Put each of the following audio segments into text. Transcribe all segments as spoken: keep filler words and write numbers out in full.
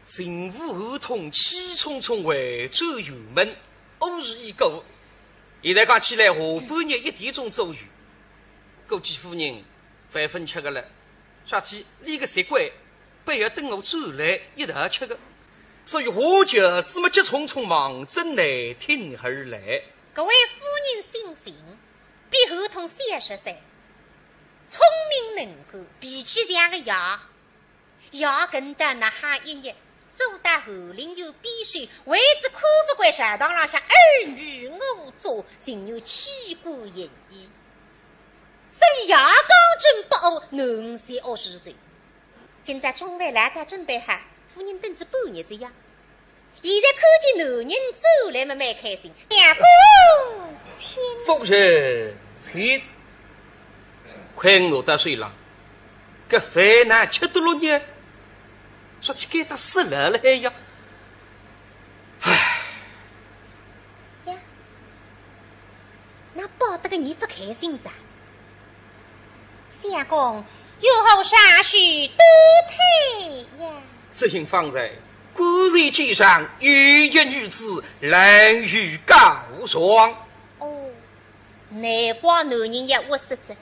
巡抚侯通气冲冲回转辕门，午时已过。现在讲起来，下半日一点钟左右，估计夫人饭朆吃个了。啥体？俚个习惯，必要等我转来一道吃个。所以话匣子么急匆匆望准内厅而来。各位夫人省省，比侯通小十岁，聪明能干，脾气像个爷。 爷跟到哪哈一日，走到翰林院边首，为仔看勿惯朝堂浪向尔虞我诈，竟有欺瞒嫌疑。所以爷刚正不阿，囡儿才学是谁。今朝中饭老早准备好，夫人等仔半日哉呀。 现在看见男人转来么蛮开心。相公，请。夫人，请。快拿到手浪，搿饭哪吃得落呢？说起该搭死了了还呀。唉。呀，哪摆得个你勿开心哉？相公，有何上书多退呀？ 只因方才，官船机上有一女子来与告状。哦，难怪男人要窝塞哉。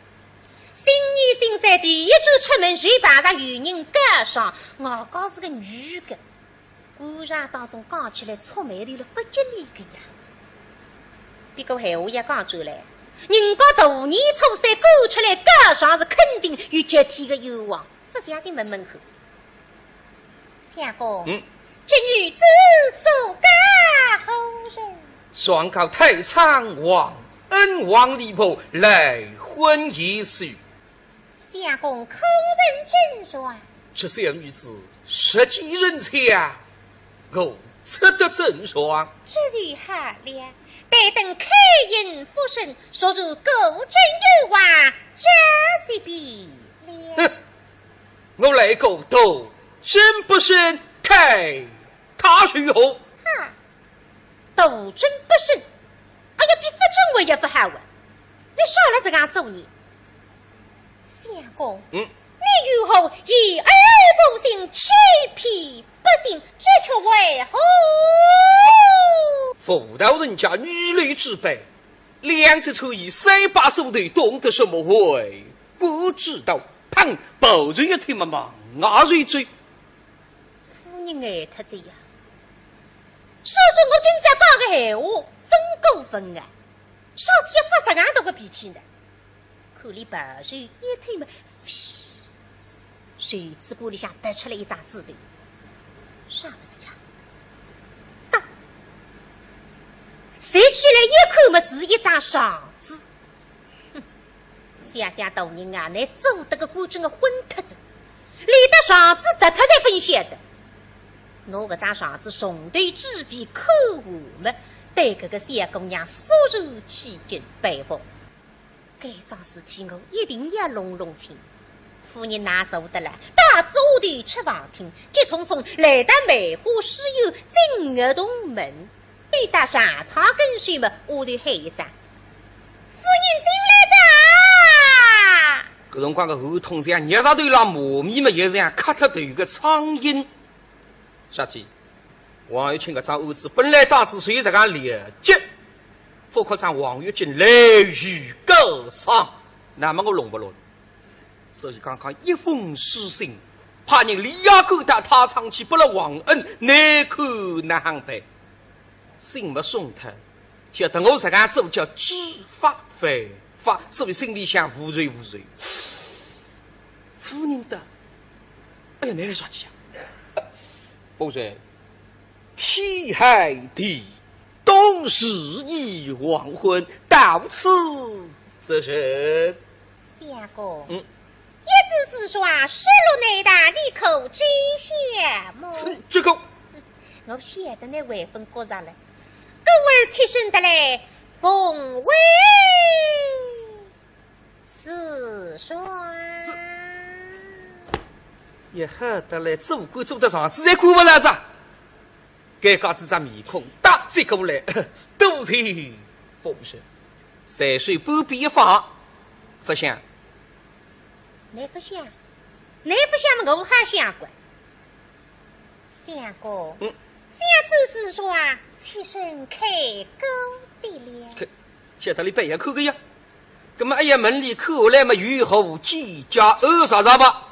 新年新岁第一转出门就碰着有人告状，外加是个女个。官场当中讲起来触霉头了勿吉利个呀。不过闲话也讲转来，人家大年初三赶出来告状是肯定有极天个冤枉，勿相信问问看。 相公，嗯。这女子所告何人？状告太仓王恩王李婆赖婚一事。相公可认真传？这小女子实际人才，我只得真传。这就好了，待等开印复审，若是果真有冤，这些便了。哼， 我来个斗争不胜，看他如何？哈，斗争不胜？哎呀，比勿争还要勿好啊！你啥了这样做呢？相公，嗯。你如何言而无信，欺骗百姓，这却为何？妇道人家女流之辈，两只穿衣三把手头，懂得什么？我不知道。 砰！包瑞一听嘛，忙啊瑞嘴。夫人呆脱哉呀。说说我今朝讲个闲话，分过分啊，啥体要发啥样大个脾气呢？看俚包瑞一听嘛，嘘，袖子管里向脱出来一张纸头，啥物事讲？啊，拾起来一看嘛，是一张状纸。 哼，想想大人啊，倷做得个官真个昏脱哉，连搭状纸脱脱侪勿晓得。拿搿张状纸从头至尾看完么，对搿个小姑娘肃然起敬，佩服。该桩事体我一定要弄弄清。夫人哪受得了，带仔丫头出房厅，急匆匆来到梅花书院，进入洞门。 一到上床跟首么，丫头喊一声：“夫人进来哉。”搿辰光个侯通像热石头浪磨米么，也像磕脱头个苍蝇。啥体？王月清搿桩案子本来当仔是有实梗了结，勿可讲王月清来与告状，那么我弄勿落。 所以刚刚一封书信，派人连夜赶到太仓去拨了王恩，难看哪亨办？信没送脱，晓得我实梗做叫知法犯法，所以心里向无数无数。夫人的，哎呀，倷来啥体啊？夫人，天寒地冻，时已黄昏，到此则甚？ 相公，嗯。一纸书状失落难逃，你可知晓么？哼，这个，我晓得倷万分觉着了，故而贴身得来奉回书状。也好得来，做官做得上，实在管勿牢哉。 尴尬仔只面孔，搭接过来，多谢夫人。随手半边一放，勿响。倷勿响？倷勿响么，我还响个。相公，嗯。想此事啊，妾身开口的了。可，晓得俚勿要看个呀。葛末哎呀，门里看下来嘛，有何几家二啥啥吧，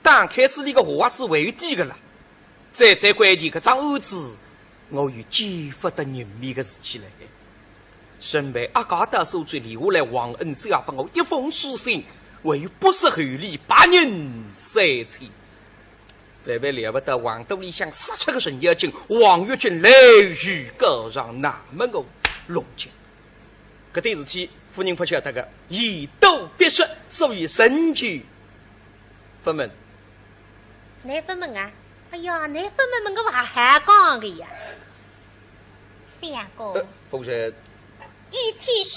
打开仔俚个话子为底个啦。最最关键，搿桩案子，我有见勿得人面个事体了。沈培阿家到苏州留下来，王恩赐也拨我一封书信，还有不识厚礼，白银三千。 万万料勿到，横肚里向杀出个程咬金，王月金来与告状，那么我弄僵。搿点事体，夫人勿晓得个，言多必失，所以仍旧勿问。倷勿问啊？哎呀，倷勿问，我还好讲个呀。相公。呃，夫人。 以妾身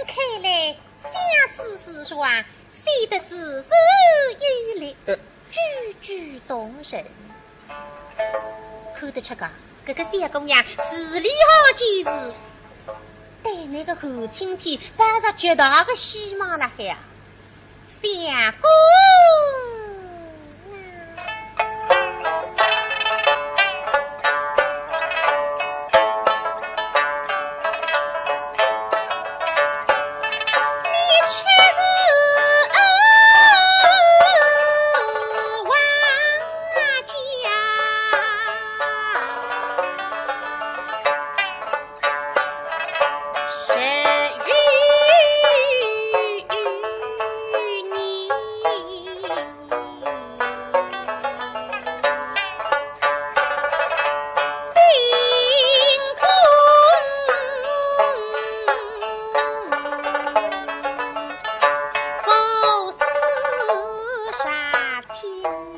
看来，想此事啊，写得字字有力，呃。句句动人。看得出个，搿个小姑娘字里行间是对倷个韩青天抱着极大个希望辣海啊。 相公啊，你却是冤枉家。 十余年，兵工赴死杀亲人。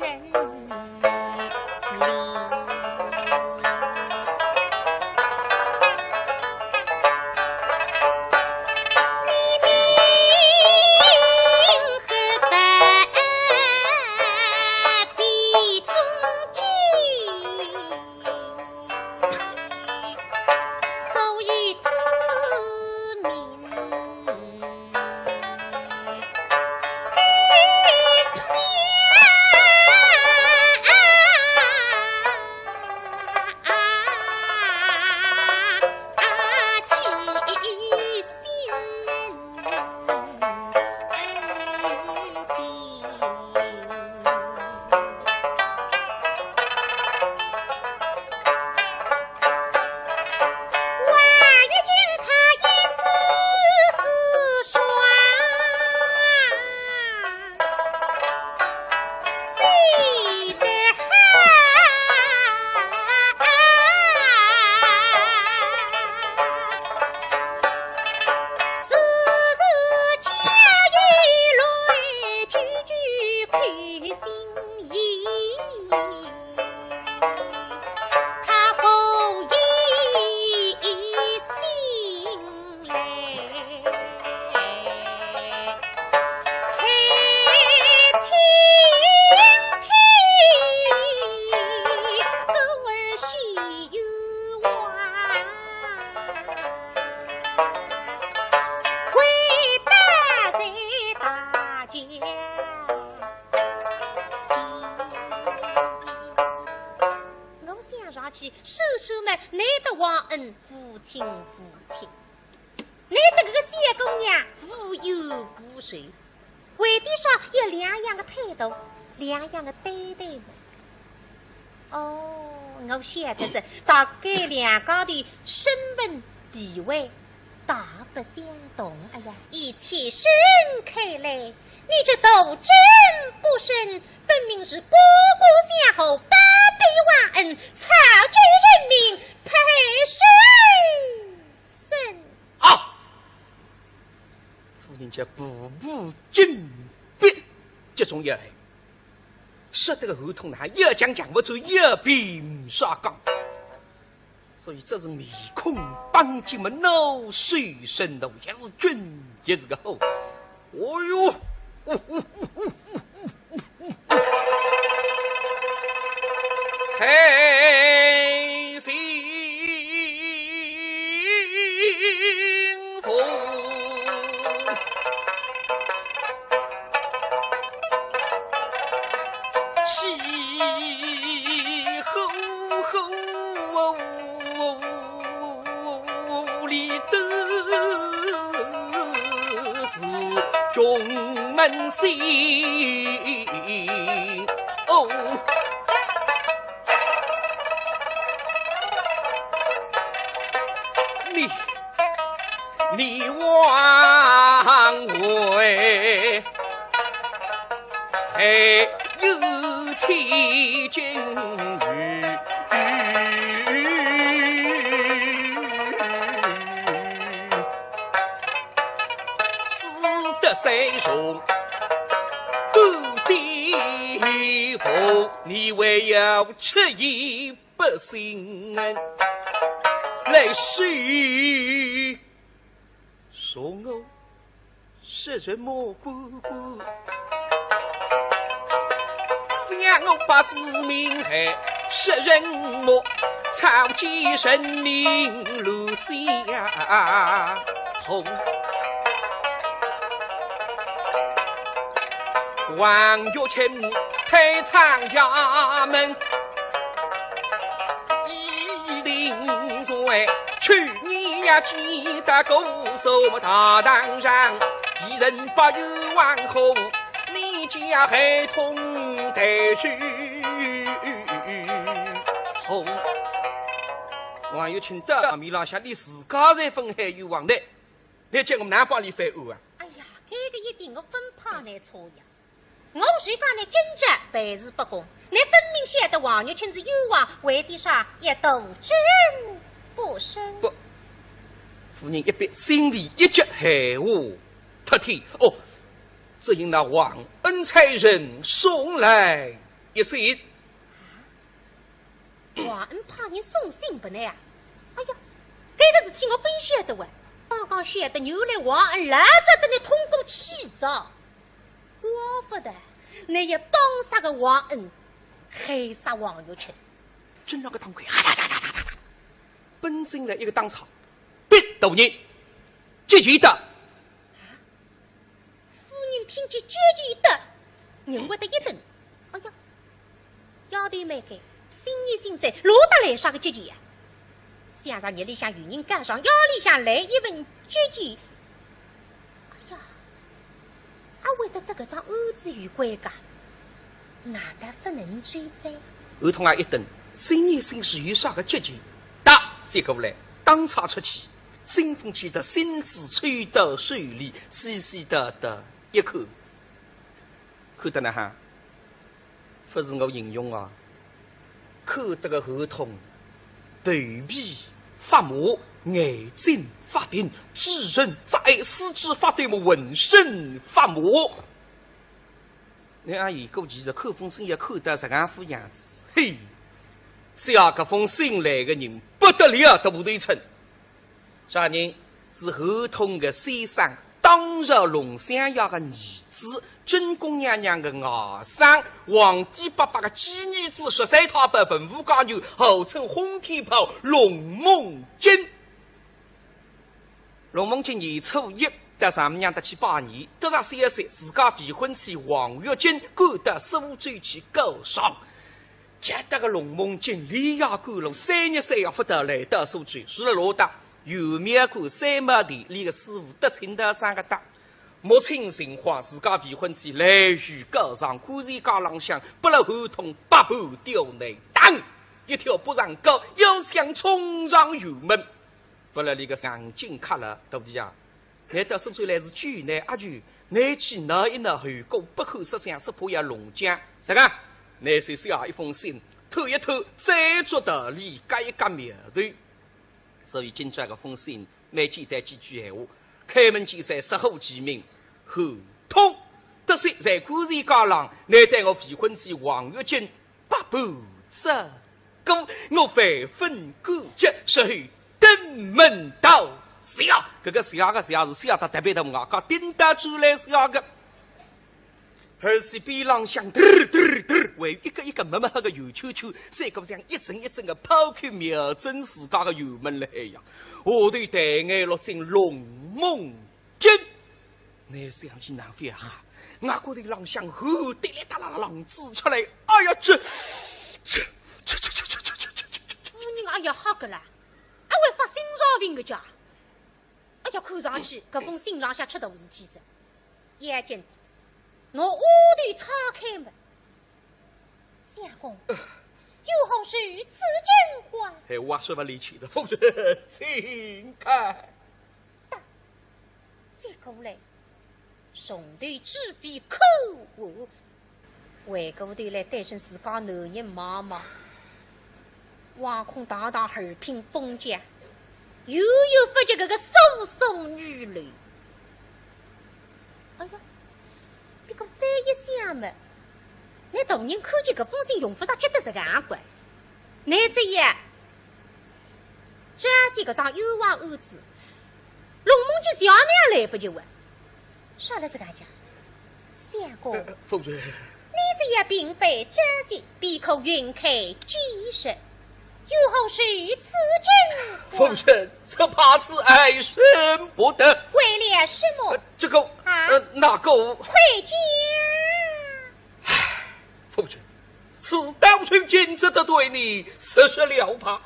我想上去，叔叔们，倷搭王恩无亲无戚。 倷搭搿个小姑娘无冤无仇，为点啥要两样个态度，两样个对待呢？哦，我晓得哉，大概两家头身份地位大不相同。哎呀，以妾身看来，你这斗争不慎，分明是过过相护，包庇王恩，草菅人命，拍手 啊！夫人家步步紧逼，集中要害，说得个喉痛呢，要讲讲勿出，要辩啥讲。所以这是面孔板结么，恼羞成怒，也是俊，也是个虎。哦哟，嘿，幸福。心。哦，你，你枉为 还有千金玉，死得山重半点红，你还要出言不逊来说说我 是什么官官？想我把子民害，是什么草菅人命乱相害。王玉清退唱衙门， 一定罪。去年呀，记得姑苏大堂上，一人把冤枉何，你家孩童带去何。王玉清到面浪向，你自家侪勿喊冤枉的，你叫我哪能帮你翻案啊？哎呀，搿个一点我勿怕难错呀。 我是讲你今朝办事不公，你分明晓得王玉清是冤枉，为的啥要斗争不休？不，夫人一别，心里一急，闲话脱天。哦，只因那王恩差人送来一信。 王恩派人送信拨你啊？哎呀，搿个事体我勿晓得哇。刚刚晓得原来王恩来这搭呢通过起早，怪勿得，你也帮杀个王恩，害杀王玉清。真那个当官，啊哒哒哒哒哒哒，奔进来一个当差，别大人，接见的。 夫人听见接见的，人会得一顿。哎呀，丫头蛮该，心里心塞，哪搭来啥个接见呀？想着日里向有人告状，夜里向来一份接见。哎呀，阿会得搭搿桩案子有关噶？难道勿能追哉？后头啊一顿，心里心是有啥个接见？搭接过来，当差出去。 信封接得，信纸抽到手里，细细的的一看，看得哪哈？勿是我形容啊，看得个侯通头皮发麻，眼睛发定，嘴唇发呆，四肢发抖么，浑身发麻。 倷阿姨估计是看封信要看得实梗副样子。嘿，写搿封信来个人不得了，大头寸。啥人？是侯通个先生，当朝龙相爷个儿子，正宫娘娘个外甥，皇帝伯伯个寄儿子，十三太保文武解元，号称轰天炮龙梦金。 龙梦金年初一到丈母娘搭去拜年，得着消息，自家未婚妻王月金赶到苏州去告状。急得个龙梦金连夜赶路，三日三夜勿到来到苏州，住了老搭，有面孔三毛地里个师傅得请到张个搭。摸清情况，自家未婚妻来与告状，官司架浪向拨了侯通百般刁难，当一条不让告，要想冲上辕门。 拨了俚个上紧卡了，徒弟啊，倷到苏州来是救倷阿舅，倷去闹一闹后果不堪设想，只怕要弄僵。啥个？倷先写一封信，拖一拖，再做道理，轧一轧苗头。所以今朝搿封信，蛮简单几句闲话，开门见山，直呼其名，侯通。得悉在官司架浪，倷对我未婚妻王月金 百般折磨，我万分感激，是后登门道谢。搿个谢个谢是谢得特别个，外加顶到转来谢个。而且边浪向嘚儿嘚儿嘚儿，还有一个一个墨墨黑个圆圈圈，赛过像一阵一阵个炮口瞄准自家个辕门了。哎呀，下头抬眼落进龙梦金。 倷想起难勿好，额角头浪向汗滴哩哒啦啦浪子出来，哎呀，这，这，这，这，这，这，这，这，这，这。夫人，哎呀，吓个啦，阿会发心脏病个家。哎呀，看上去搿封信浪向出大事体哉。要紧，我丫头拆开么，相公，有何事如此惊慌？哎，我说不离奇的，夫人，请看。接过来，从头至尾看完，回过头来对准自家男人望望，惶恐堂堂二品封建，又有勿及搿个苏州女流。哎呀，不过再一想嘛，那大人看见搿封信用勿着急得实梗快，那这样，张三搿桩冤枉案子，龙梦金想也来不及问，说了这个讲，相公，呃，夫人，你这也并非张三，必可云开见识，有何事如此惊慌？夫人，这怕是爱人不得。为了什么？呃，这个，啊？呃，那个，快讲。唉，夫人，事到如今，只得对你实说了吧。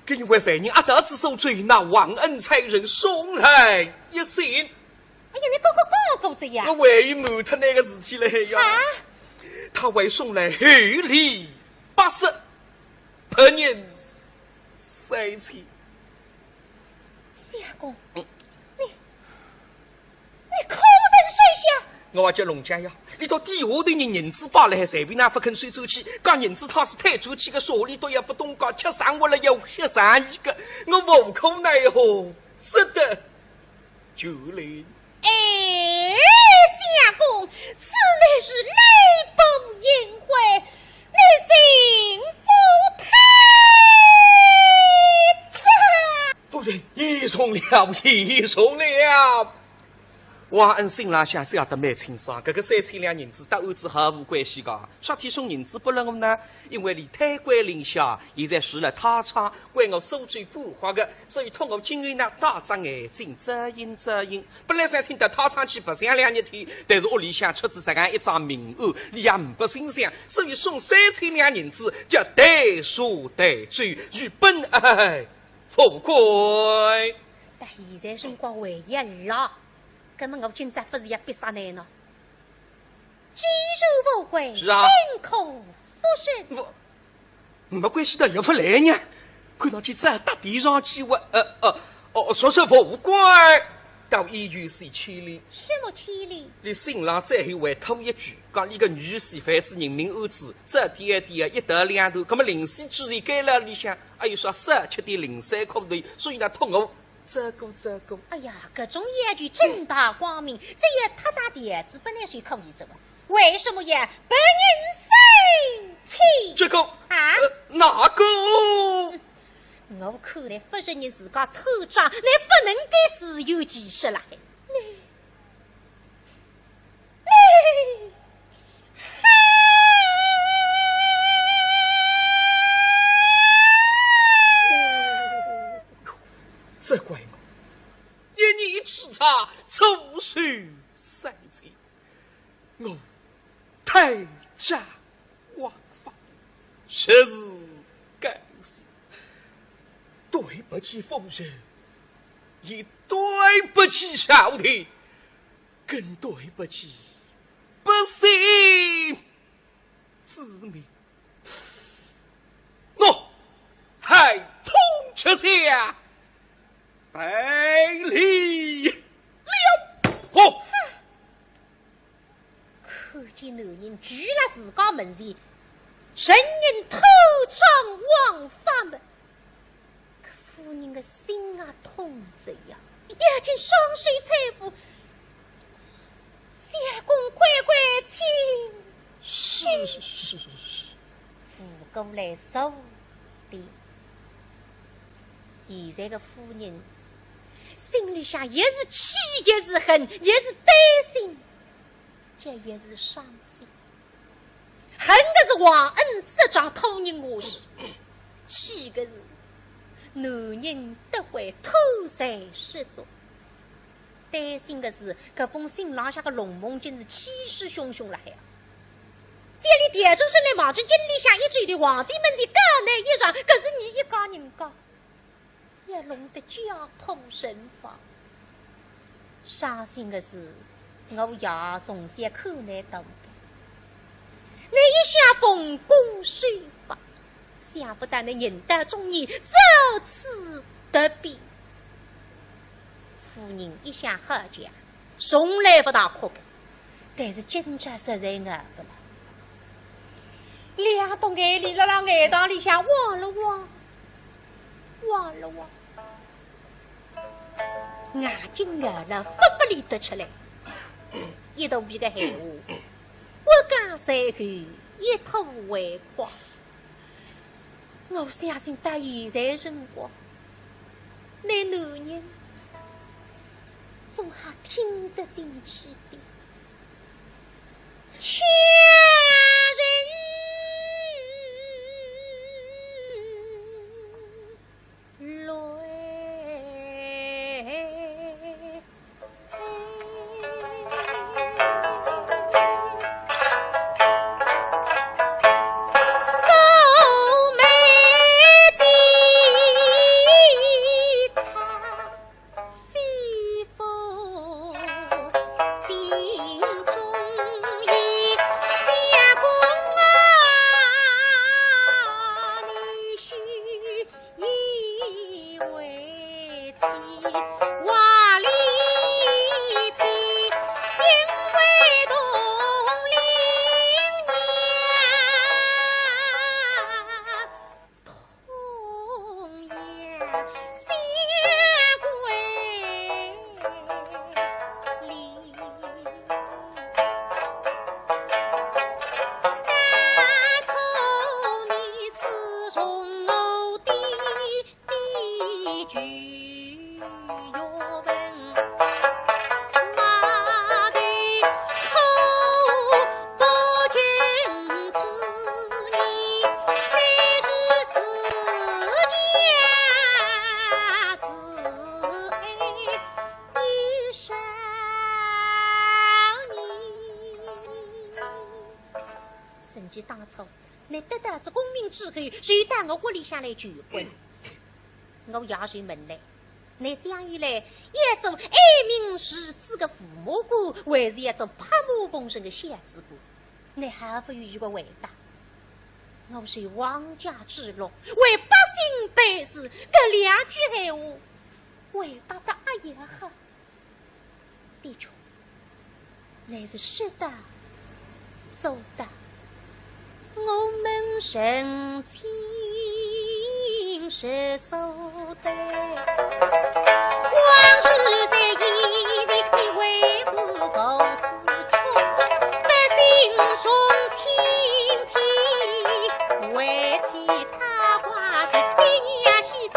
搿一位犯人押到仔苏州，那王恩差人送来一信。哎呀，你刚刚讲过这呀？我还瞒脱那个事体了呀。啊？他还送来厚礼八十，白银三千。相公，嗯。你，你可曾收下？我叫弄僵呀，俚笃底下头人银子摆勒海，随便哪勿肯收转去，讲银子他是退转去个，手里头也勿懂讲，吃生活了要吃生意个，我无可奈何，只得就领。哎，相公，此乃是礼崩应悔，你心腹太差。夫人，言重了，言重了。王恩心浪向晓得蛮清爽，搿个三千两银子搭案子毫无关系个。啥体送银子拨了我呢？因为俚太官令下，现在住了太仓，归我苏州管轄个，所以托我今日呢打只眼睛，遮应遮应。本来想请到太仓去白相两日天，但是屋里向出仔实梗一桩命案，俚也呒不心想，所以送三千两银子，叫代书代酒，与本恩富贵。但现在辰光还要了，葛末我今朝勿是要逼煞倷呢？既然富贵，是啊。怎可复身？我，没关系的，也勿来呢。看上去再打点上去，我，呃，呃，哦，说说富贵，倒也有些牵连。什么牵连？俚信浪最后还拖一句，讲俚个女婿犯仔人命案子，这点点一头两头，葛末临死之前该勒里向，还有啥少吃点零碎苦头，所以呢，托我 这个，这个。哎呀，搿种要求正大光明，只要他打点子，本来是可以做的，为什么要白银三千？这个，啊？呃，那个？我看来勿承认自家偷账，乃勿能够自圆其说了。你 这怪我，一念之差，错失三千，我太张狂放，实是该死。对不起夫人，也对不起朝廷， 更对不起百姓之命。喏，孩童出嫁，拜礼了。哦，看见男人跪勒自家门前，承认偷账枉法么， 搿夫人个心啊痛着呀，要紧双手搀扶，相公乖乖请起。是，是，是，是。扶过来坐定。现在个夫人心里向也是气，也是恨，也是担心，这也是伤心。 恨个是王恩失状拖人下水，气个是男人得会偷财失足，担心个是搿封信浪向个龙梦金是气势汹汹辣海啊。覅俚调转身来望准京里向一转头，皇帝门前告倷一状，搿是伲一家人家 也弄得家破人亡。伤心个是，我爷从小看倷大个，倷一向奉公守法，想不到倷人到中年如此突变。夫人一向好强，从来勿大哭个，但是今朝实在熬勿牢。两道眼泪辣辣眼眶里向汪了汪，汪了汪。 眼睛圆了，勿拨伊滴出来。一肚皮个闲话，我讲随口，一吐为快。我相信到现在辰光，倷男人总还听得进去的。 甚至当初，倷得到仔功名之后，就到我屋里向来求婚。我爷就问倷，倷将来要做爱民如子个父母官，还是要做拍马奉承个小子官？倷毫不犹豫个回答，我受皇家之禄，为百姓办事，搿两句闲话，回答得阿要好。 的确，乃是说到做到。我们曾经是所在，往日在眼前，你为何不思出？不信从青天，为妻她挂是一念心间，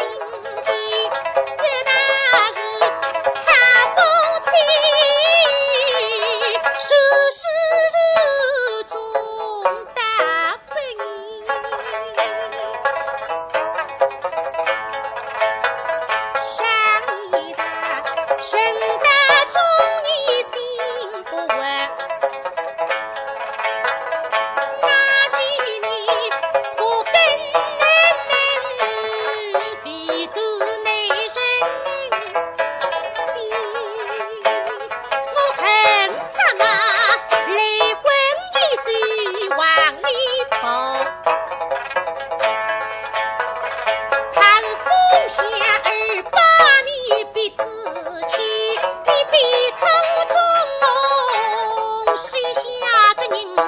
这乃是 好夫妻，世事如中大不易。上一代，人到中年心不稳，那几年，说本能，唯独男人 我恨煞那离婚一手王立波，他是送下二百年必子妻，你必从中收下这人生。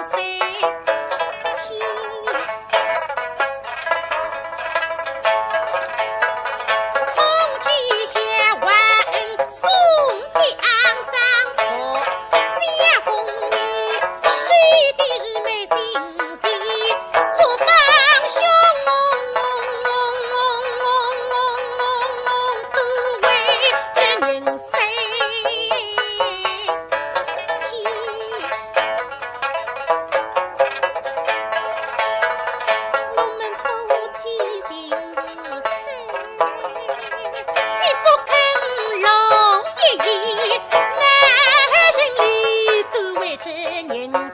我们夫妻情如海，你不肯露一言，男人里都为这人生。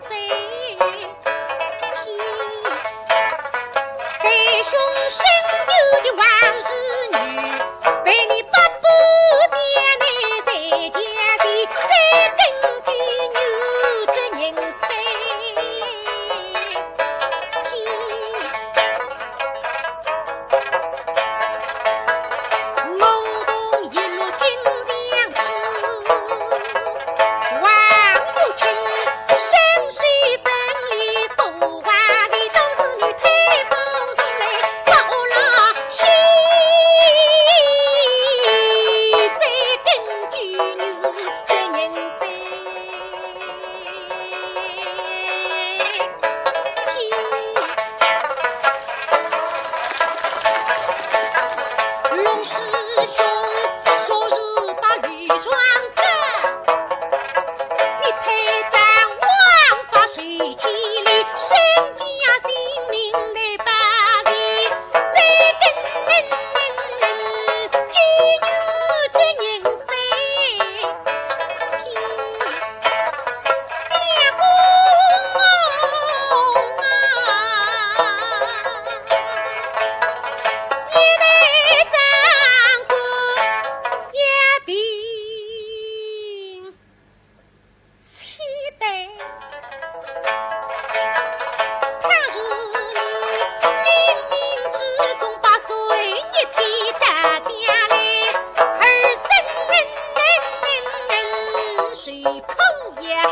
也有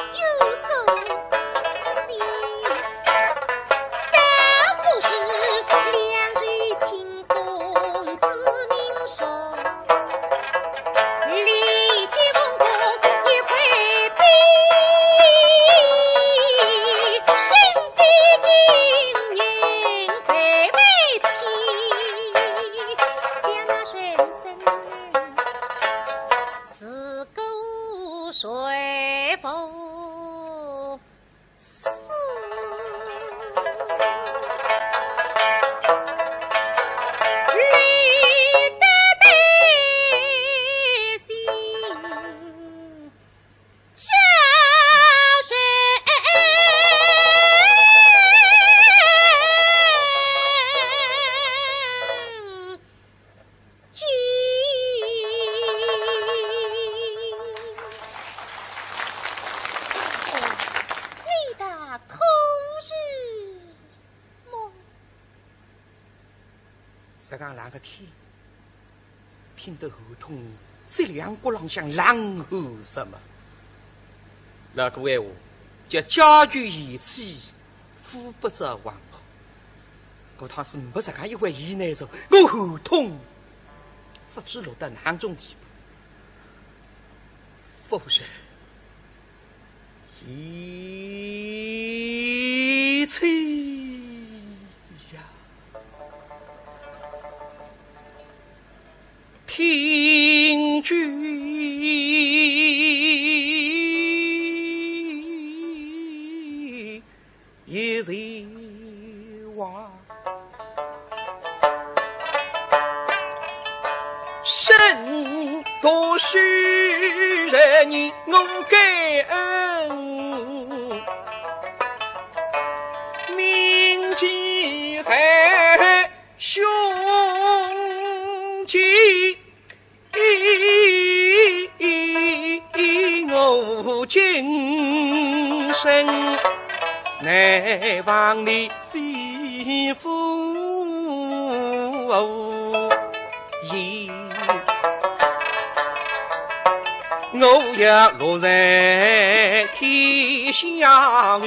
忠心，倒不如两袖清风自命爽。立即奉公一回禀，身边金银备备齐，想那人生 是个谁不是？你的德行，叫谁 你大可是么？实梗冷个天，听得胡同脊梁骨浪向冷汗直冒。老古闲话，叫家有贤妻， 夫不至黄河。搿趟是没实梗一回意难哉，我胡同勿知落到哪种地步。夫人，贤妻呀，听君 一席话。生多许人，我感恩，铭记在胸间。 我今生难忘你肺腑言。我也落在天下后，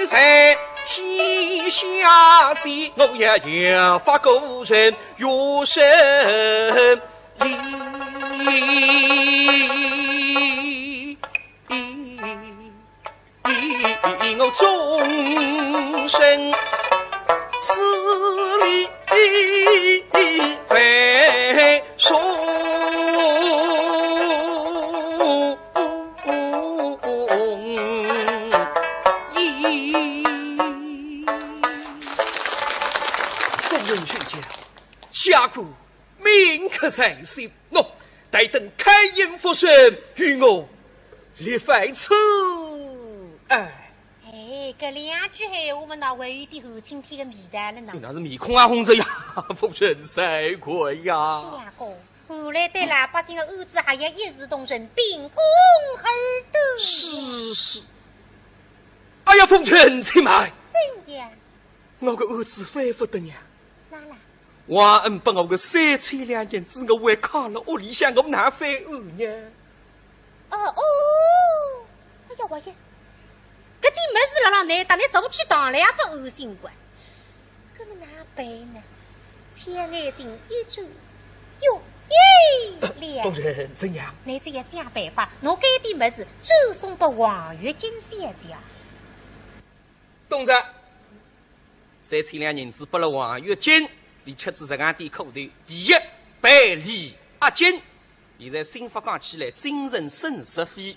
在天下间，我也要发个人怨声。我终身死里万重衣。夫人请讲，下官铭刻在心。喏，待等开印复审，与我立vai此案。哎，搿两句闲话嘛，哪会有点韩青天的味道了呢？那是面孔也红着呀，夫人才怪呀。相公， 后来对老百姓的案子还要一视同仁，秉公而断。是，是。哎呀，夫人且慢。怎样？我个案子翻勿得呀。哪啦？王恩拨我个三千两银子，我还囥了屋里向，我哪翻案呢？ 哦哦，哎呀，王爷，搿点物事辣辣倷，搭倷送去当了也勿安心个。搿么哪办呢？千眼睛一转，哟，咦，了。夫人，怎样？倷只有想办法，拿搿点物事转送拨王月金小姐。懂哉。 三千两银子拨了王月金，伊吃仔实梗点苦头。第一，赔礼压惊，现在新法讲起来，精神损失费。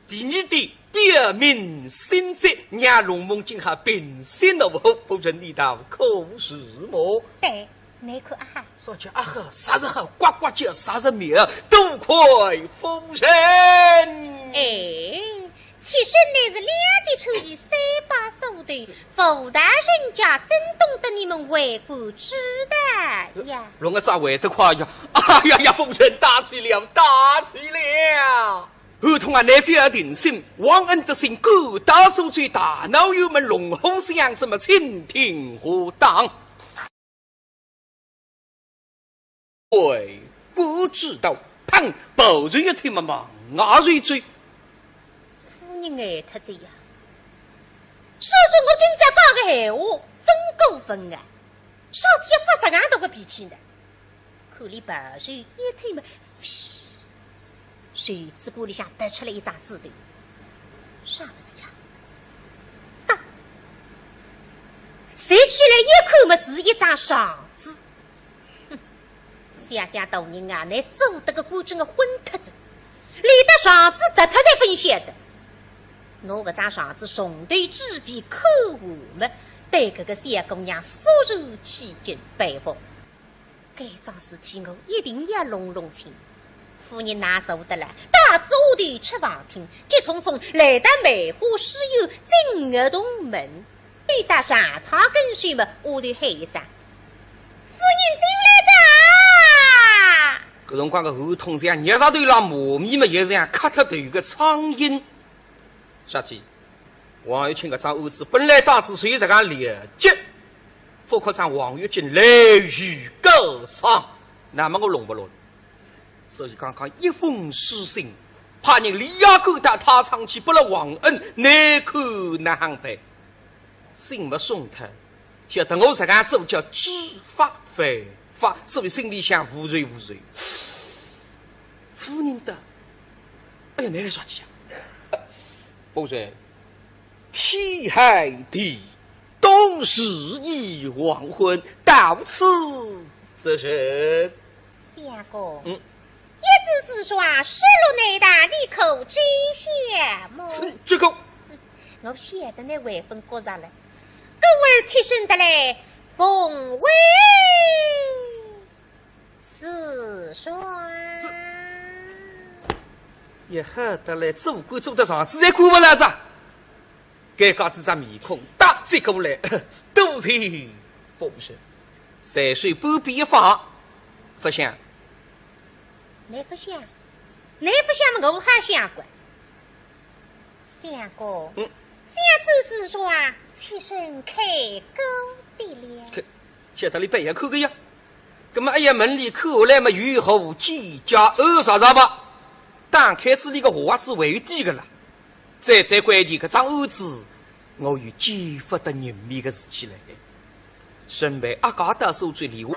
第二点，表明心迹，让龙梦金好平息怒火。夫人，你道可是么？对，倷看啊哈。 啥叫啊哈，啥是好，呱呱叫，啥是妙，多亏夫人。哎，妾身乃是两节抽丝三把手段，武大人家怎懂得你们为官之道呀？弄得咋会得快呀？哎呀呀，夫人大气了，大气了！胡同啊，倷覅定心，王恩的心，各大手最大闹，有门龙虎相，怎么蜻蜓虎党？ 为官之道，砰，跑出一天嘛，忙啊追追。夫人呆脱仔呀。说说我今朝讲个闲话，勿过分啊，啥体要发啥样大个脾气呢？看俚跑出一天嘛，嘘，袖子管里向脱出来一张纸头，啥物事介？啊，拾起来一看嘛，是一张状纸。 哼，想想大人啊，倷做得个官真个昏脱仔，连得状纸脱脱侪勿晓得。拿搿张状纸从头至尾看完么，对搿个小姑娘肃然起敬，佩服。该桩事体我一定要弄弄清。夫人哪受得了，带仔丫头出房厅，急匆匆来到梅花书院，进个洞门。 一到上床跟首么，丫头喊一声：“夫人进来哉。”搿辰光个胡同像热石头浪磨米么，也像磕脱头个苍蝇。啥体？王月清搿张案子本来当仔随实梗了结，勿可讲王月清来予告上，那么我弄勿落。 所以刚刚一封书信，派人立即赶到太仓去拨了王恩，难看哪亨办？信么送脱，晓得我实梗做叫知法犯法，所以心里向无数无数。夫人道：“哎呀，倷来啥体啊？”夫人，天寒地冻，时已黄昏，到此则甚？ 相公，嗯。一纸书状失落难当，你可知晓么？嗯，这个，我晓得倷万分觉着了。故而妾身特来奉回书状。也好得来，做官做得上，实在管勿牢哉。 尴尬仔只面孔，搭接过来，多谢夫人。随手半边一放，勿想。倷勿想？倷勿想么，我还想个。相公，嗯。想此事啊，妾身看过的了。看，晓得倷勿要看个呀。葛么，哎呀，门里看下来么，有何见解，按啥啥吧。打开仔俚个话子为底个啦。 最最关键，搿桩案子，我有见勿得人面个事体来。身为阿家大小姐李华，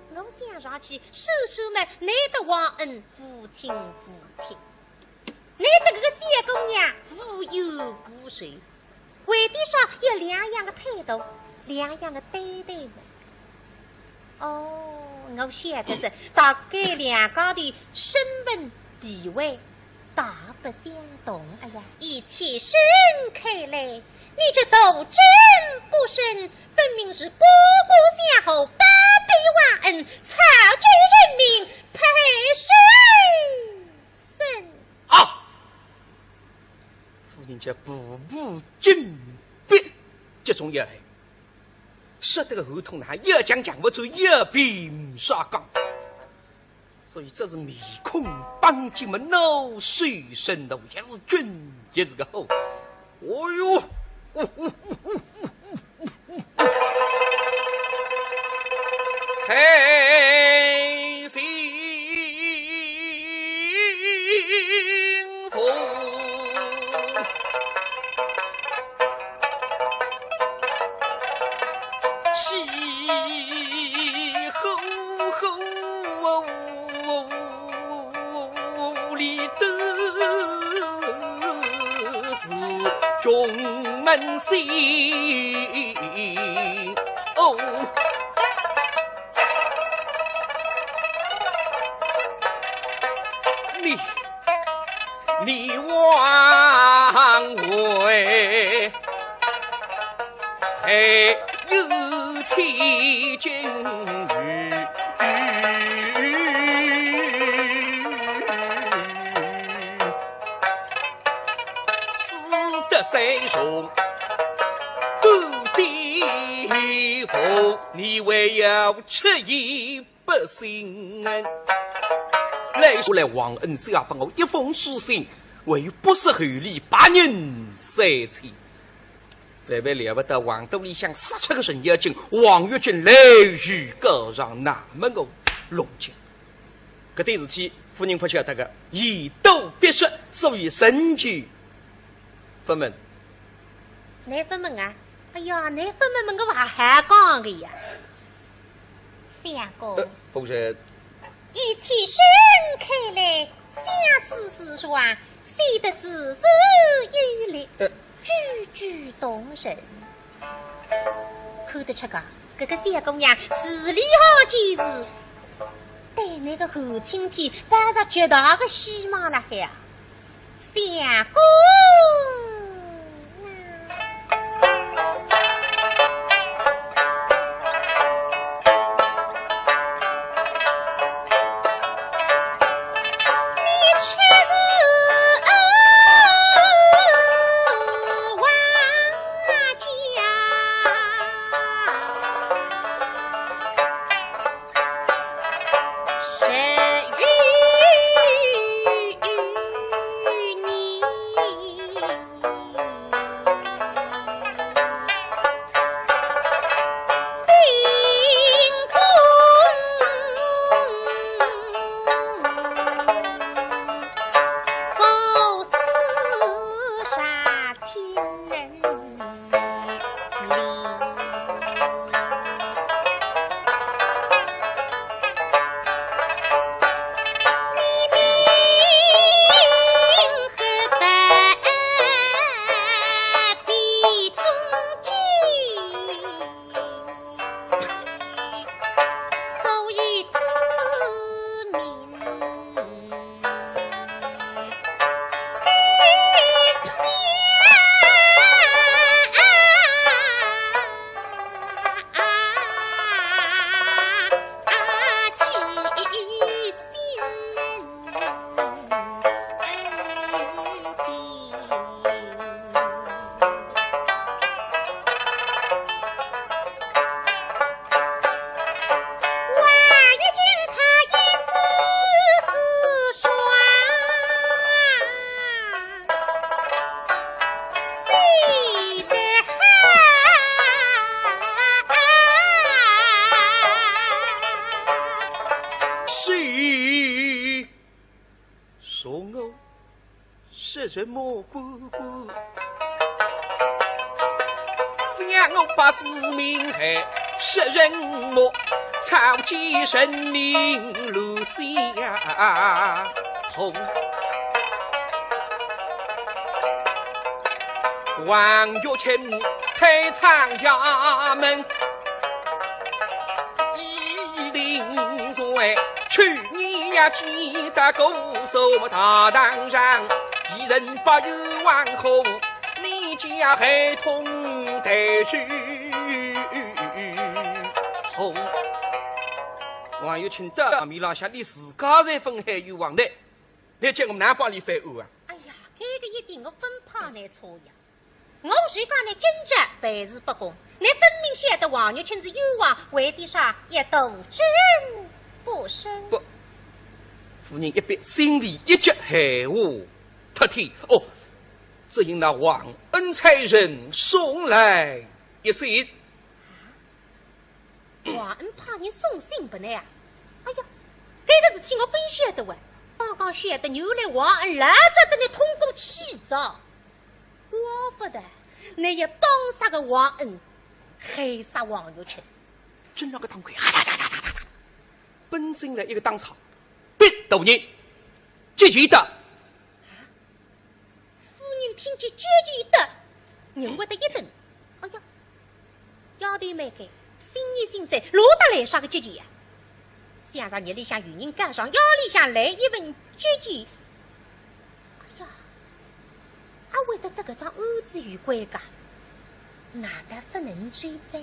我想上去，叔叔们，难得王恩，无亲无戚。 难得搿个小姑娘无冤无仇，为点啥要两样个态度，两样个对待呢？哦，我晓得哉，大概两家头身份地位大不相同。哎呀，依妾身看来，你这毒症不深，分明是过过相好，包庇王恩，草菅人命，拍手 生。啊！夫人家步步紧逼，集中要害，说得个喉头呢，要讲讲勿出，要辩煞讲。所以这是面孔板紧么，恼羞成怒，也是俊，也是个好。哦哟，嘿，幸福。气呼呼。 里都是穷门心。哦，你，你枉为哎，有千金与死得三重半点红，你还要吃一 不信。来，说来王恩写拨我一封书信，还有不识厚礼，白银三千。万万料不到王肚里向杀出个程咬金，王玉清来与告状，那么我弄僵。搿点事体，夫人勿晓得个，言多必失，所以仍旧勿问。倷勿问啊？哎呀，倷勿问嘛，我还好讲个呀。 相公，呃，夫人。以妾身看来，相此诗状，写得字字有力，呃。句句动人。看得出个，搿个小姑娘字里行间是对倷个韩青天抱着极大个希望辣海啊。 相公啊，你却是忘记 十余年，兵工赴死杀亲人。 是。 说我是什么官官？想我八字命害是人么？草菅人命乱相逢。王玉清开仓衙门， 一定罪。去年呀，记得姑苏大堂上，一人把冤枉呼，你家害痛待之乎。王玉清到面浪向，你自家侪勿害冤枉呢，你叫我哪帮里翻案啊？哎呀，搿个一点我勿怕倷错呀。 我是讲倷今朝办事不公，倷分明晓得王玉清是冤枉，为的啥要当真不成？不，夫人一别，心里一急，闲话脱天。哦，只因那王恩差人送来一信。 王恩派人送信拨倷啊？哎呀，搿个事体我勿晓得哇。刚刚晓得，原来王恩老早搭倷通过气哉。怪勿得，倷要帮杀个王恩，害杀王玉清。正浪个当官，啊哒哒哒哒哒哒，奔进来一个当差，禀大人，接见的。 夫人听见接见的，人会得一顿。哎呀，丫头蛮该，心里心塞，落得来啥个接见呀？想着日里向有人告状，夜里向来一份接见。哎呀，阿会得搭搿桩案子有关噶？哪搭勿能追哉？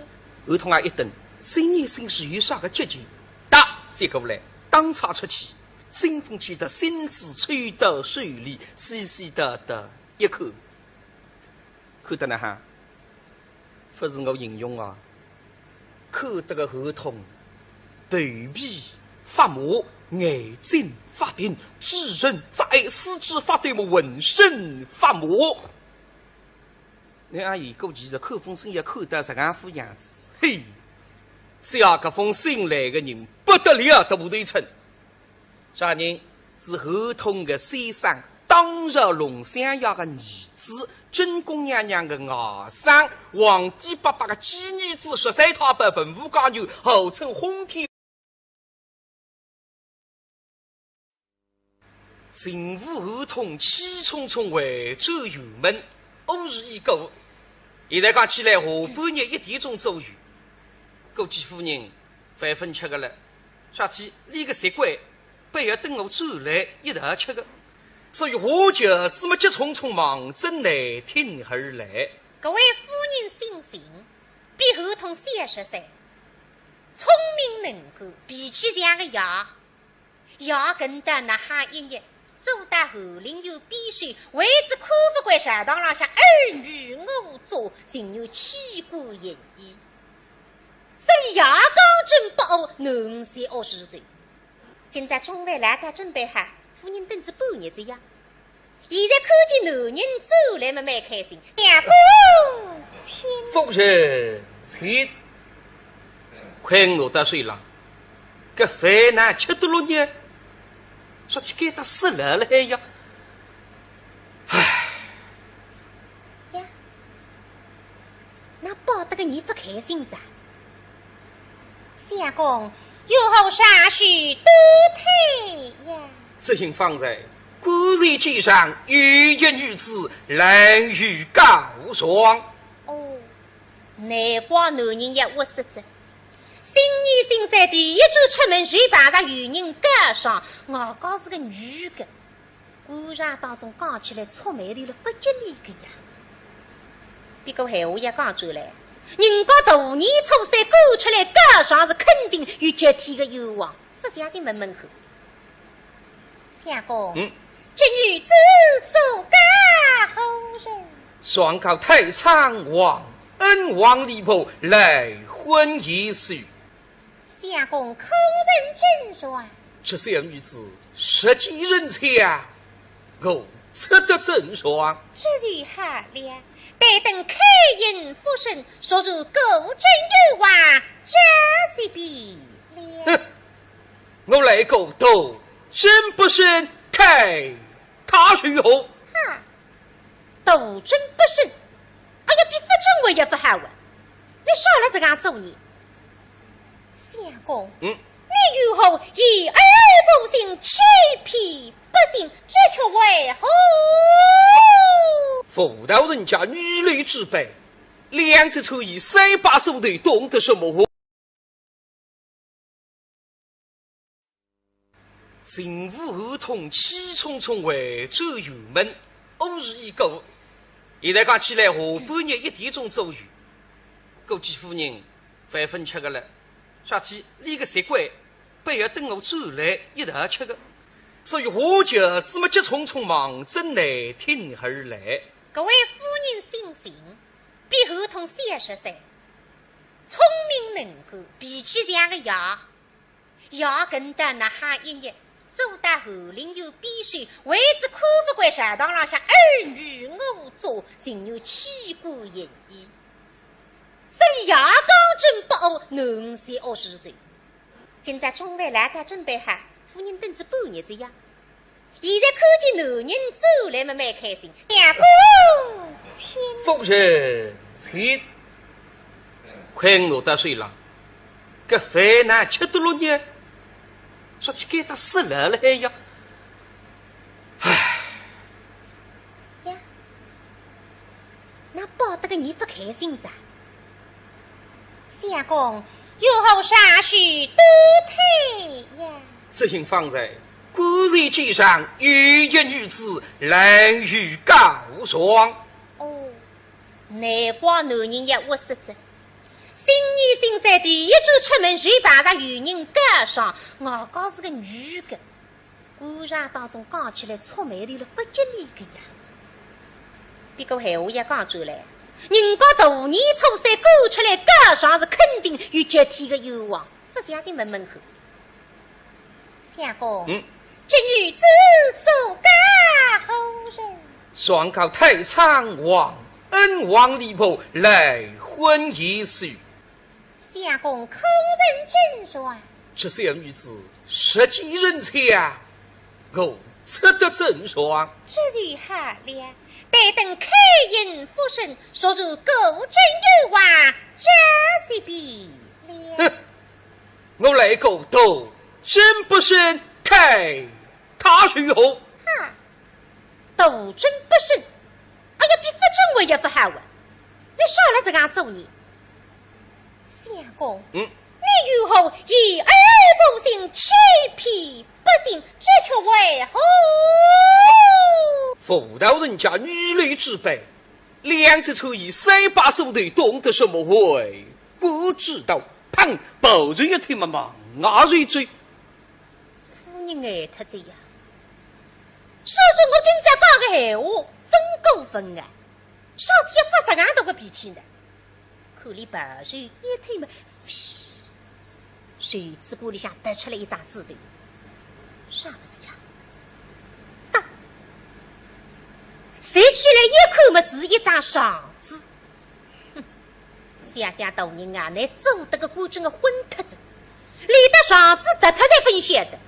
侯通啊一顿，心里心事有啥个急急，搭接过来，当场出气，新婚记得新子抽到手里，细细的的一看，看得哪哈？勿是我形容啊，看得个侯通头皮发麻，眼睛发定，嘴唇发呆，四肢发抖么，浑身发麻。 倷阿姨估计是看封信要看到实梗副样子，嘿，写搿封信来个人不得了，大头寸。啥人？是侯通个先生，当朝龙相爷个儿子，正宫娘娘个外甥，皇帝伯伯个寄儿子，十三太保文武解元，号称轰天 巡抚侯通气冲冲回转辕门，午时已过，现在讲起来下半日一点钟左右，估计夫人饭朆吃个了，啥体？俚个习惯，必要等我转来一道吃个，所以下轿子么急冲冲望准内厅而来。各位夫人省省，比侯通小十岁，聪明能干，脾气像个爷。 爷跟到哪哈一日，坐到翰林院边首，为仔看勿惯朝堂浪向尔虞我诈，心有气过言语。所以爷刚正不阿，囡儿才恶势罪。今朝中饭老早准备好，夫人等仔半日哉呀。 现在看见男人转来么蛮开心。相公，请。夫人，请。快拿到手浪，搿饭哪吃得落呢？说起该搭死了了还呀。唉。呀，哪摆得个你勿开心哉？ 相公，有何啥事多推呀？只因方才果然街上有一女子来与告状。哦，难怪男人要窝塞着。新年新岁第一转出门就碰着有人告状，外加是个女的。 官场当中讲起来触霉头了勿吉利个呀。不过闲话也讲转来，人家大年初三赶出来告状是肯定有极天个冤枉，勿相信问问看。相公，嗯。这女子所告何人？状告太仓王恩王李婆赖婚一事。 相公可认真说？这小女子实际人家，我出得真状。这就好了，待等开印复审，若是果真有话，这是罢了。哼，我来个斗真不审，开他如何？哈， 斗真不审，哎呀，比勿准还要勿好啊！你少来这样做呢。相公，嗯。你如何言而无信，欺骗百姓，这却为何？妇道人家女流之辈，两只穿衣三把手头，懂得什么？ 巡抚侯通气冲冲回转辕门，午时已过，现在讲起来下半日一点钟左右，估计夫人饭朆吃个了，啥体？俚个习惯，必要等我转来一道吃个，所以下轿子么急冲冲望准内厅而来。各位夫人省省，比侯通小十岁，聪明能干，脾气像个爷。 爷跟到哪哈一日，坐到翰林院边首，为仔看勿惯朝堂浪向尔虞我诈，心有气过言语。所以爷刚正不阿，囡儿才恶势罪。今朝中饭老早准备好，夫人等仔半日哉呀。 现在看见男人转来么蛮开心。相公，请。夫人，请。快拿到手浪，搿饭哪吃得落呢？说起该搭死了了还呀。唉。呀，哪摆得个你勿开心哉？相公，有何啥事多推呀？只因方才 果然街上有一女子来与告状。哦，难怪男人要窝塞着。新年新岁第一转出门就碰着有人告状，外加是个女的，官场当中讲起来触霉头了勿吉利个呀。不过闲话也讲转来，人家大年初三赶出来告状是肯定有极大个冤枉，勿相信问问看。相公，嗯。这女子所告何人？状告太仓王恩王李婆赖婚一事。相公可曾准状？这小女子实际人家，我只得准状。这就好了，待等开印复审，若是果真有冤，这就罢了。哼，我来个都真不审，看他如何？哈，都真不审，哎呀，比勿准我也勿好啊！你少来这样做呢。相公，嗯。你如何言而无信，欺骗百姓，这却为何？妇道人家女流之辈，两只手一三把手头，懂得什么？微不足道。砰，包瑞一听嘛，忙啊瑞嘴。夫人呆脱仔呀！说说我今朝讲个闲话，分过分啊，上天发啥样大个脾气呢？ 看俚白手一推么，嘘，袖子管里向跌出来一张纸头，啥物事介？啊！拾起来一看么，是一张状纸。哼，想想大人啊，倷做得个官真个昏脱仔，连得状纸跌脱侪勿晓得。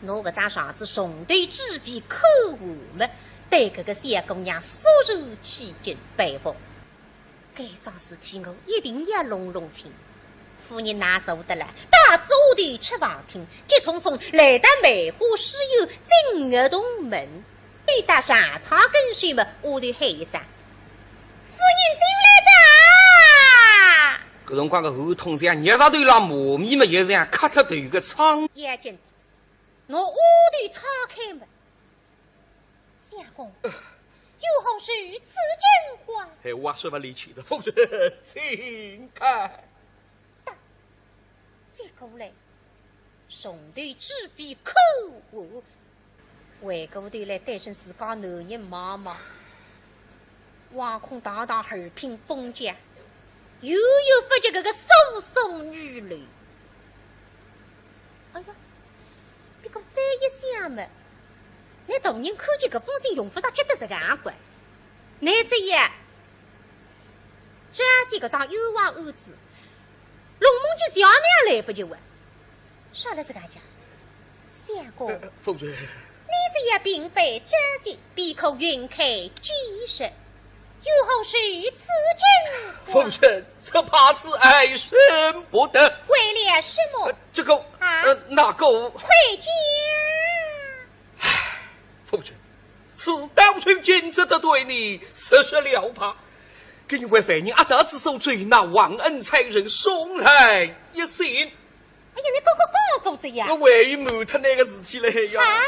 拿搿张状纸从头至尾看完么，对搿个小姑娘肃然起敬，佩服。 该桩事体我一定要弄弄清。夫人哪受得了，带仔丫头出房厅，急匆匆来到梅花书院，进学堂门。一到上床跟首么，丫头喊一声：“夫人进来哉！”搿辰光个胡同像热石头浪磨米么，也像磕脱头个苍。要紧，拿丫头撑开么。 相公，有何如此惊慌？哎，我说勿离奇的，夫人，请看。接过来，从头至尾看完，回过头来对准自家男人望望，惶恐堂堂，耳鬓风紧，远远勿及搿个苏州女流。哎呀， 不过再一想嘛，倷大人看见搿封信用勿着急得实梗个，倷只要张些搿桩冤枉案子，弄弄去小娘来勿及哇。说了实梗讲，相公，呃，夫人。你只要平反张些，便可云开见月。 有何如此惊慌？夫人，只怕此案审不得。为了什么？呃，这个，啊？呃，那个。快讲！唉，夫人，事到如今，只得对你实说了吧。因为犯人押到苏州，那王恩差人送来一信。哎呀，倷刚刚讲过仔呀。我还瞒脱倷个事体嘞呀。啊？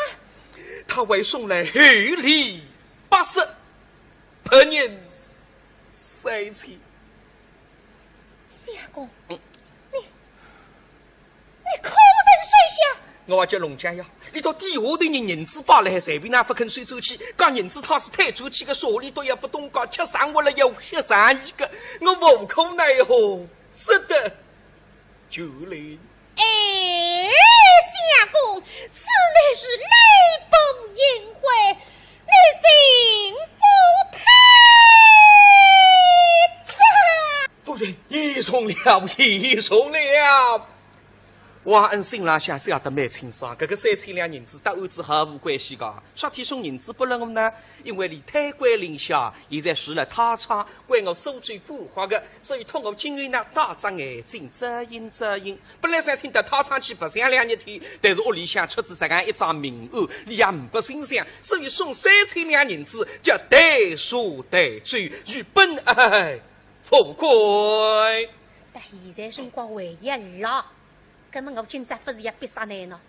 他还送来厚礼八十， 白银三千。相公，嗯。你，你可曾收下？我话叫弄僵呀，俚笃底下头人银子摆勒海，随便哪勿肯收转去，讲银子太是太转去个，手里头也勿懂讲，吃生活了要吃生意个，我无可奈何，只得 就来。哎，相公，此乃是礼崩应悔，你心腹太差。夫人，已重了，已重了。王恩心浪向晓得蛮清爽，搿个三千两银子搭案子毫无关系个，啥体送银子拨了我呢？因为俚贪官绫下，现在住了太仓， 关我苏州管豁个，所以托我今日呢，打只眼睛遮应遮应。本来想请到太仓去白相两日天，但是屋里向出仔实梗一桩命案，俚也呒不心想，所以送三千两银子，叫代书代酒，与本案复归。但现在辰光还要老，葛么我今朝勿是要逼煞倷呢？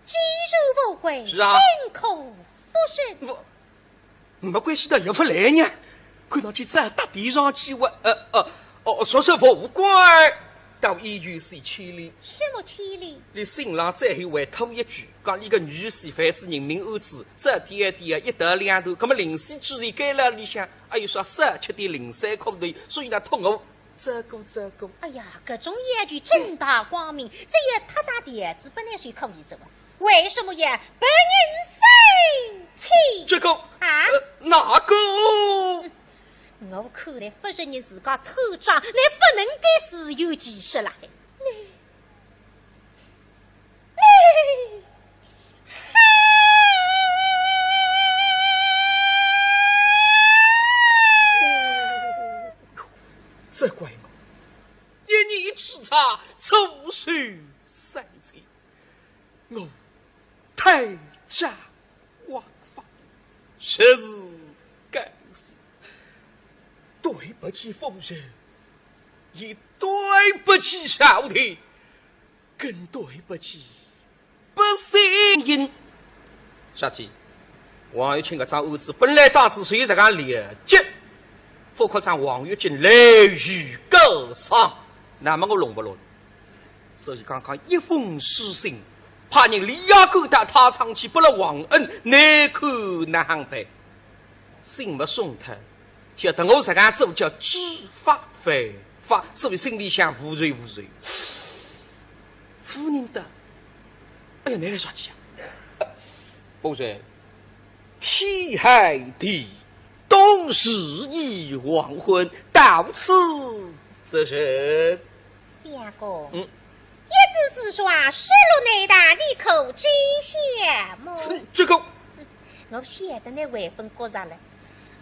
既然复归，是啊。怎可复审？我， 没关系的，要勿来呢？看上去再搭点上去，我，呃，呃，哦，说说无关，倒也有些牵连。什么牵连？你信上最后还吐一句，讲你个女婿犯仔人命案子，这点点一头两头，那么临死之前该了里向，哎呦，说少吃点零碎苦头，所以呢，托我照顾照顾。哎呀，搿种要求正大光明，只要他扎条子本来是可以做的，为什么要白人生气？这个，啊？呃，哪个？我看来勿承认自家偷账，乃勿能够自圆其说了。你，你，这怪我，一念之差，错失三千。我太渣。 枉法，实是该死。对不起夫人，也对不起朝廷，更对不起百姓。啥体？王玉清搿桩案子本来当仔是有这个了结，不可让王玉清来于高上，那么我弄不落。 所以刚刚一封书信，派人立即赶到太仓去拨了王恩，难看哪亨办？信没送脱，晓得我实梗做叫知法犯法，所以心里向无数无数。夫人的，哎呀，倷来啥去啊？夫人，天寒地冻，时已黄昏，到此则甚？ 相公，嗯。一纸书状失落难逃，你可知晓么？这个，我晓得倷万分觉着了。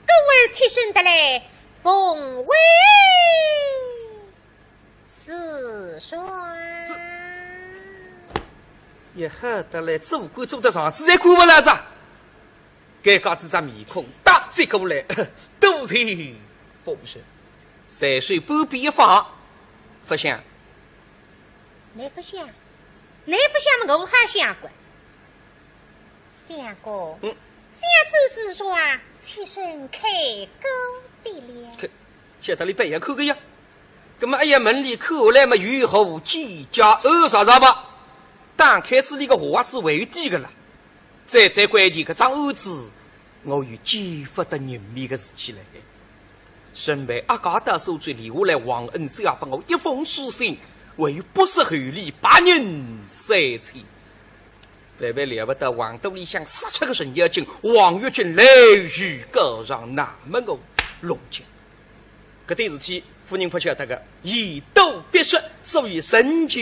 故而妾身特来奉还书状。也好得来，做官做得上，自然管勿了哉。 该家子只面孔搭起过来，多谢夫人。随手半边一放，勿响。倷勿响，倷勿响么，我还响个。相公，嗯。想此事说，妾身开口的了。开 晓得俚板要看个呀。葛么哎呀，门里看下来么，有何见解，二啥啥吧。打开仔俚个话子为底个了。最最关键，搿桩案子，我有见勿得人面个事体嘞。身为阿家大小姐，留下来王恩写拨我一封书信，还有不识厚礼，白人三千。 万万料勿到，横肚里向杀出个程咬金，王玉清来于高上，那么我弄僵。搿点事体，夫人勿晓得个，言多必失，所以仍旧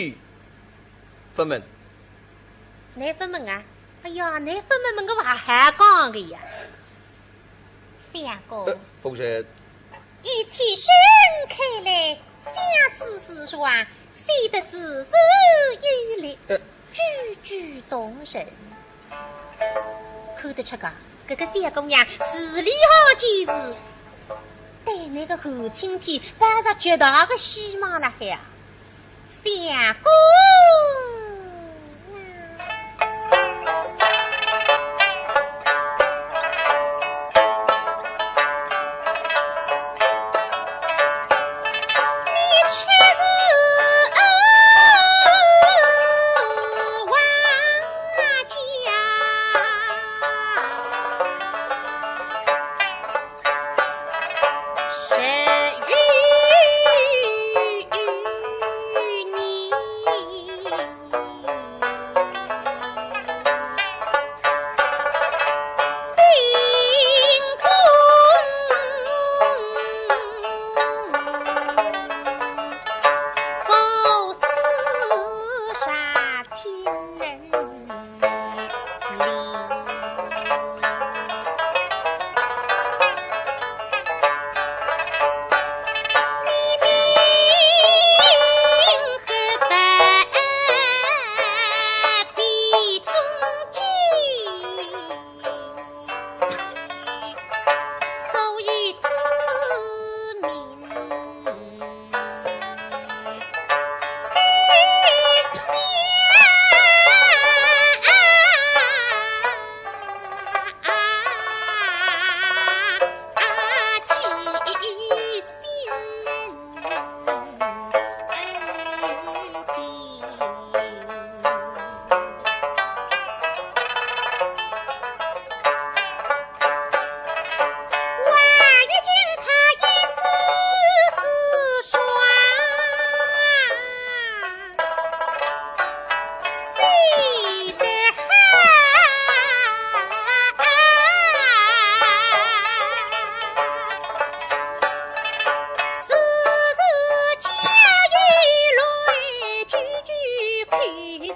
勿问。倷勿问啊？哎呀，倷勿问么，我还还讲个呀。相公，夫人，以妾身看来，想此事说，写得字字有力，呃。句句动人。看得出个，搿个小姑娘字里行间是对倷个韩青天抱着极大个希望辣海啊。相公啊。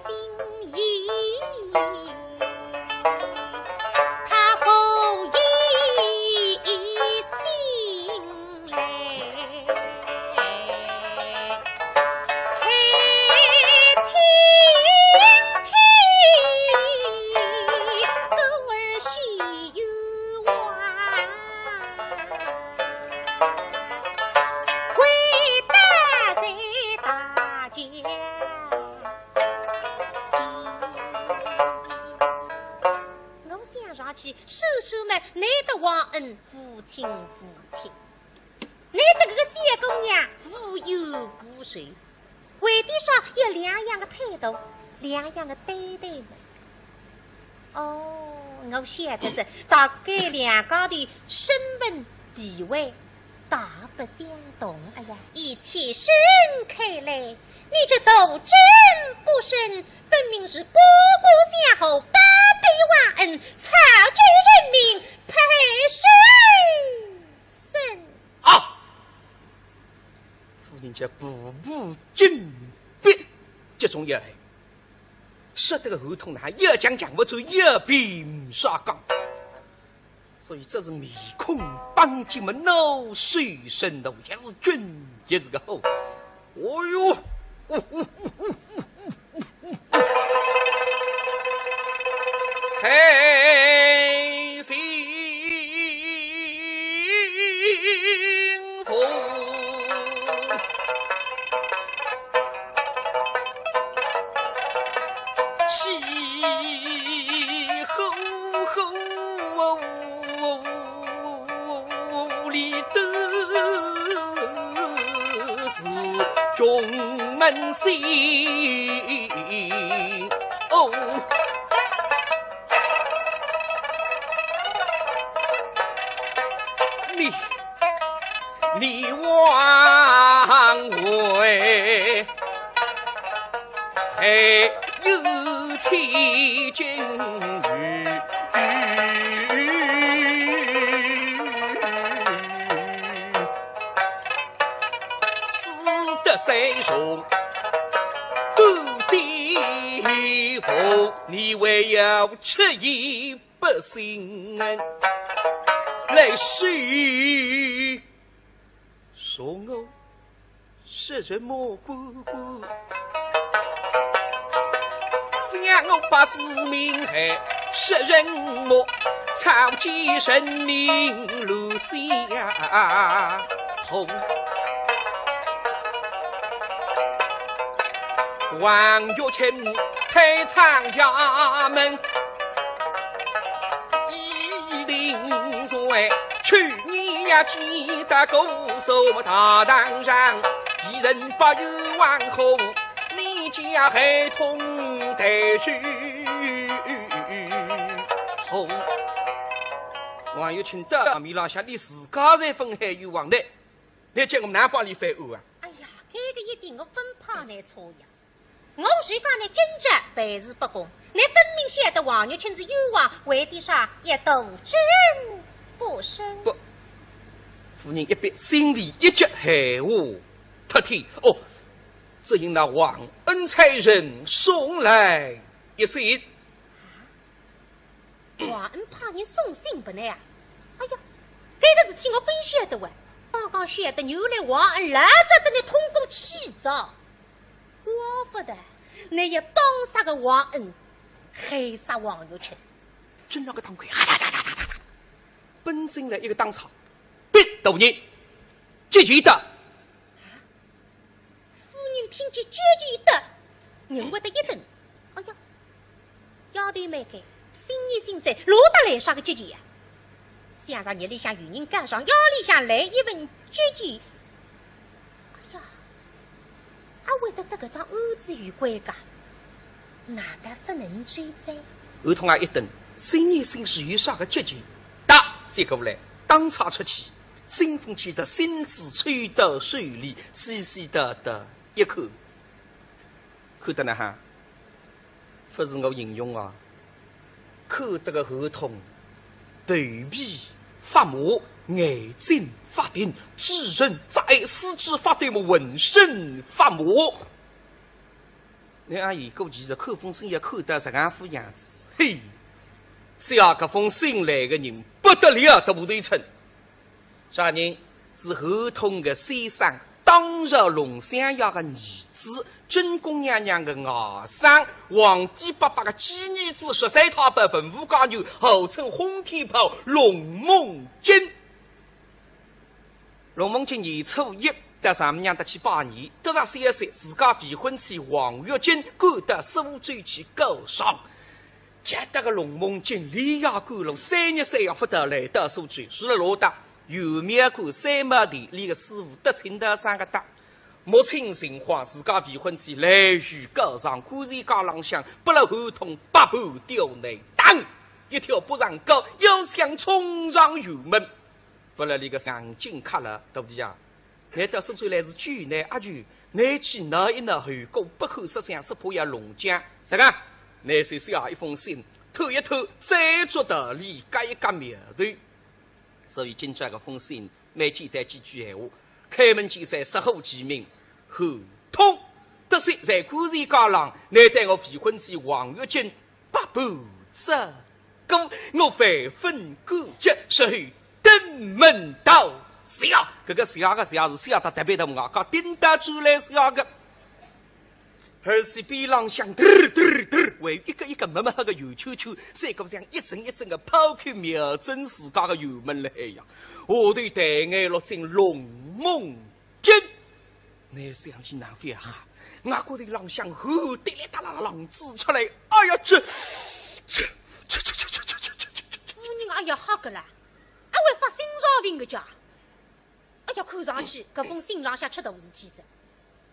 心意，他何以心来？开天地，故而喜冤枉，为大罪大家。 我想上去，叔叔们，倷搭王恩无亲无戚，倷搭搿个小姑娘无冤无仇，为点啥要两样个态度，两样个对待呢？哦，我晓得哉，大概两家头身份地位 大不相同。哎呀，以此身看来，你这杜真不生，分明是八股相护，包庇王恩，草菅人命，配谁生？啊！夫人家步步紧逼，这种要害，说得个喉痛呐，要讲讲勿出，要辩啥讲。 所以这是面孔板结么恼羞成怒，也是俊也是个好。哦哟，嘿，幸福。 气呼呼里都是穷门心哦。你 你枉为还有千金女，死得三重不地府，你还要出言 不信来说，说我杀人魔官官，想我把子民害，杀人魔，草菅人命乱相护。 王玉清开唱衙门，一定罪。去年呀，记得姑苏大堂上，一人把冤枉红，你家害痛待去红。王玉清到堂面浪向，连自家侪勿害冤枉呢，倷叫我哪帮俚翻案啊？哎呀，搿个一点我勿怕倷错呀。 我是讲倷今朝办事不公，倷分明晓得王玉清是冤枉，为点啥要杜真不生？不，夫人一逼，心里一急，闲话脱天。哦，只因那王恩差人送来一信。 王恩派人送信拨倷啊？哎呀，搿个事体我勿晓得哇。刚刚晓得，原来王恩老早搭倷通过气哉。怪勿得，倷要帮杀个王恩，害杀王玉清。真正个当官，哈哒哒哒哒哒哒，奔进来一个当差，逼大人，急急的。 夫人听见急急的，人会得一顿。哎呀，丫头蛮该，心细心细，落得来啥个急急呀？想着日里向有人告状，夜里向来一份急急。哎呀，阿会得搭搿桩案子有关噶？难道勿能追哉？侯通啊一顿，心细心细有啥个急急？打，接过来，当差出去，信封接得，信纸抽到手里，细细的的 一看，看得哪哈？勿是我形容啊，看得个侯通头皮发麻，眼睛发定，嘴唇发呆，四肢发抖么，浑身发麻。那阿姨，估计是看封信也看得实梗副样子。嘿，写搿封信来个人不得了，大头寸。啥人？是侯通个先生，当朝龙相爷个儿子，正宫娘娘个外甥，皇帝伯伯个寄儿子，十三太保文武解元，号称轰天炮龙梦金。龙梦金年初一到丈母娘搭去拜年，得着消息，自家未婚妻王月金赶到苏州去告状。急得个龙梦金连夜赶路，三日三夜勿到来到苏州，住了落搭。元妙观三宝殿，俚个师傅得请道长个搭。摸清情况，自家未婚妻来回告状，官司街浪向拨勒侯通百般刁难，当一条不让告，要想冲上辕门，拨勒俚个上紧卡了，徒弟啊，倷到苏州来是救难阿救，倷去闹一闹后果，不可设想，只怕要弄僵。啥个？倷先写一封信，拖一拖，再作道理，轧一轧苗头。所以今朝搿封信，蛮简单几句闲话，开门见山，直呼其名，侯通。得悉在官司街浪，倷搭我未婚妻王月金百般折磨，我万分感激，日后登门道谢。搿个谢个谢是谢得特别个，我讲顶得出来谢个。而且边浪向嘚儿嘚儿嘚儿，还有一个一个墨墨黑个圆圈圈，三个像一阵一阵个炮口瞄准自家个辕门了。哎呀，下头抬眼落进龙梦金，倷想起难非啊？外头浪向吼得来哒啦啦浪子出来，哎呀，这这这这这这这这这这这这，夫人，哎呀，吓个啦，阿会发心脏病个家。哎呀，看上去搿封信浪向出大事体哉。